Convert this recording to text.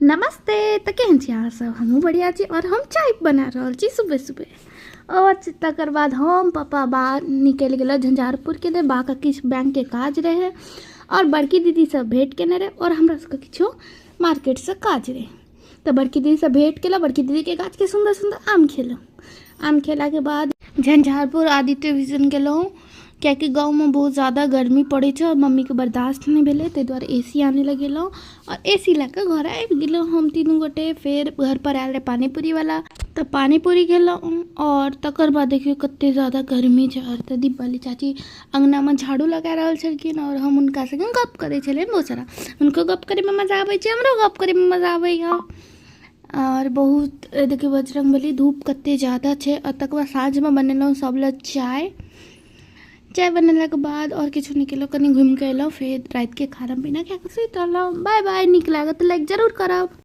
नमस्ते। तऽ केहन छी अहाँ सब? हमहूँ बढ़िआँ छी आओर हम चाय बना रहल छी सुबह सुबह। आओर तकर बाद हम पापा बा निकलि गेलहुँ झंझारपुरके लेल। बाके किछु बैंकके काज रहै आओर बड़की दीदीसँ भेँट केने रहै आओर हमरा सबके किछु मार्केटसँ काज रहै। तऽ बड़की दीदीसँ भेँट केलहुँ, बड़की दीदीके गाछके सुन्दर सुन्दर आम खेलहुँ। आम खेलाके बाद झंझारपुर आदित्य विजन गेलहुँ, कियाकि गाँवमे बहुत ज्यादा गर्मी पड़ै छै आओर मम्मीके बर्दाश्त नहि भेलै, ताहि दुआरे ए सी आनै लए गेलहुँ आओर ए सी लए कऽ घर आबि गेलहुँ हम तीनू गोटे। फेर घरपर आयल रहै पानीपूरीवला, तऽ पानीपूरी खेलहुँ। आओर तकर बाद देखियौ कतेक ज्यादा गर्मी छै। आओर तऽ दीपाली चाची अङ्गनामे झाड़ू लगा रहल छलखिन आओर हम हुनका सङ्गे गप्प करै छलियनि बहुत सारा। हुनको गप्प करैमे मजा आबै छै, हमरो गप्प करैमे मजा आबैए। आओर बहुत देखियौ बजरङ्गबली, धूप कतेक ज्यादा छै। आओर तकर बाद साँझमे बनेलहुँ सभ लए चाय। चाय बनेलाके बाद आओर किछु नहि केलहुँ, कनि घुमिकऽ एलहुँ, फेर रातिके खाना पीना खाकऽ सुति रहलहुँ। बाय बाय। नीक लागत तऽ लाइक जरूर करब।